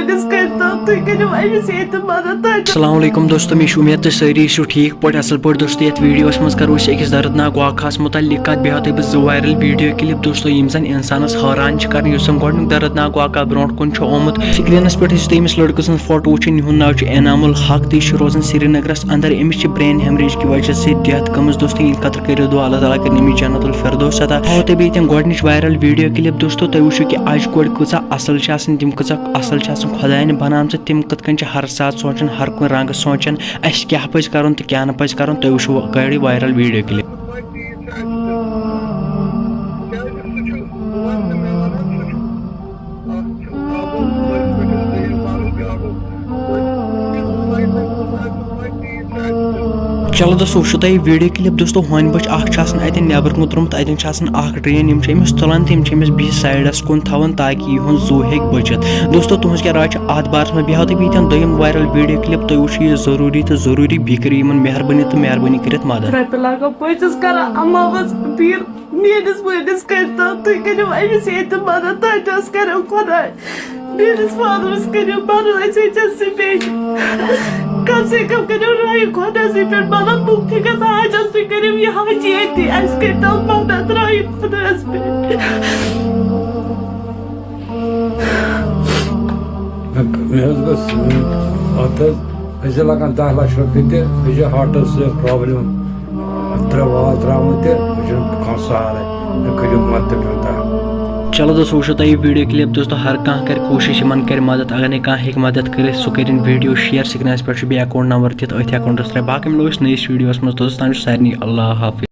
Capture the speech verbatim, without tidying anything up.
أمِس کٔرۍتو، تُہۍ کٔرِو أمِس ییٚتہِ مدد، تۄہہِ چھُ السلام علیکم دوستو، مےٚ چھِ اُمید تُہۍ سٲری ٲسِو ٹھیٖک پٲٹھۍ، اَصٕل پٲٹھۍ۔ دوستو، یَتھ ویٖڈیوَس منٛز کَرو أسۍ أکِس دردناک واقعَس مُتعلِق کَتھ۔ بیٚیہِ ہاوو تۄہہِ بہٕ زٕ وایرل ویٖڈیو کِلِپ، دوستو، یِم زَن اِنسانَس حٲران چھِ کَران۔ یُس زَن گۄڈٕنیُک دردناک واقعہٕ برونٛٹھ کُن چھُ آمُت، سِکریٖنَس پٮ۪ٹھ یُس تُہۍ أمِس لٔڑکہٕ سٕنٛز فوٹو وٕچھِو، یِہُنٛد ناو چھُ انعام الحق، تہٕ یہِ چھُ روزان سرینگرَس اندر۔ أمِس چھِ برین ہیمریج کہِ وجہ سۭتۍ ڈیتھ گٔمٕژ۔ دوستو، یِہِنٛدِ خٲطرٕ کٔرِو دعا، اللہ تعالیٰ کٔرِنۍ أمِس جنت الفردوس عطا۔ ہاوو تۄہہِ بہٕ ییٚتٮ۪ن گۄڈٕنِچ وایرل ویٖڈیو کِلِپ۔ دوستو، تُہۍ وٕچھِو کہِ اَجہِ کورِ کۭژاہ اَصٕل چھِ آسان، تِم کۭژاہ اَصٕل چھِ آسان خۄدایَن بَناومژٕ، تِم کِتھ کٔنۍ چھِ ہر ساتہٕ سونٛچان، ہر کُنہِ رنٛگہٕ سونٛچان، اَسہِ کیٛاہ پَزِ کَرُن تہٕ کیٛاہ نہٕ پَزِ کَرُن۔ تُہۍ وٕچھِو گۄڈٕ وایرل ویٖڈیو کِلِپ۔ چلو دوستو، وٕچھِو تۄہہِ یہِ ویٖڈیو کِلِپ۔ دوستو، ہونۍ بچہِ اکھ چھِ آسان اتٮ۪ن نٮ۪بر کُن ترٛوومُت، اتٮ۪ن چھِ آسان اکھ ڈرین، یِم چھِ أمِس تُلان تہٕ یِم چھِ أمِس بِہِتھ سایڈس کُن تھاوان تاکہِ یِہُنٛد زُو ہیٚکہِ بٔچِتھ۔ دوستو، تُہٕنٛز کیٛاہ راے چھِ اتھ بارس منٛز؟ بیٚیہِ ہاوو تۄہہِ بہٕ ییٚتٮ۪ن دوٚیِم وایرل ویٖڈیو کِلِپ، تُہۍ وٕچھِو یہِ ضروٗری تہٕ ضروٗری، بیٚیہِ کٔرِو یِمن مہربٲنی تہٕ مہربٲنی کٔرِتھ مدد۔ رۄپیہِ لاگو، بہٕ چھَس کران اما بس اپیٖل، میٲنِس مٲلِس کٔرۍتو، تُہۍ کٔرِو أمِس ییٚتہِ مدد، تۄہہِ تہِ حظ کَریو خۄداے۔ میٲنِس فادرس کٔرِو مدد، أسۍ حظ چھِ سُہ بیٚیہِ۔ کم سے کم کٔرِو رحم خۄدایَس پٮ۪ٹھ، مطلب، بہٕ تہِ گژھٕ حجس، تُہۍ کٔرِو یہِ حج ییٚتی، اَسہِ کٔرۍتو مدد رحم خۄدایَس پٮ۪ٹھ۔ مےٚ حظ گٔژھ، اَتھ حظ، أسۍ چھِ لَگان دَہ لَچھ رۄپیہِ تہِ، أسۍ چھِ ہارٹَس سۭتۍ پرٛابلِم، ترٛےٚ وال ترٛاوُن تہِ، أسۍ چھِنہٕ کانٛہہ سہارَے۔ مےٚ کٔرِو مدد، مےٚ دَہ۔ چلو دوستو، وٕچھِو تۄہہِ یہِ ویٖڈیو کِلِپ۔ دوستو، ہر کانٛہہ کَرِ کوٗشِش یِمَن کَرِ مدد۔ اگر نہٕ کانٛہہ ہیٚکہِ مدد کٔرِتھ، سُہ کٔرِن ویٖڈیو شِیَر۔ سِکریٖنَس پٮ۪ٹھ چھُ بیٚیہِ اکاؤنٹ نمبر دِتھ، أتھۍ اکاؤنٹَس ترٛاوِ۔ باقٕے مِلو أسۍ نٔیِس ویٖڈیوَس منٛز۔ توٚتَس تام چھُ سارنٕے اللہ حافظ۔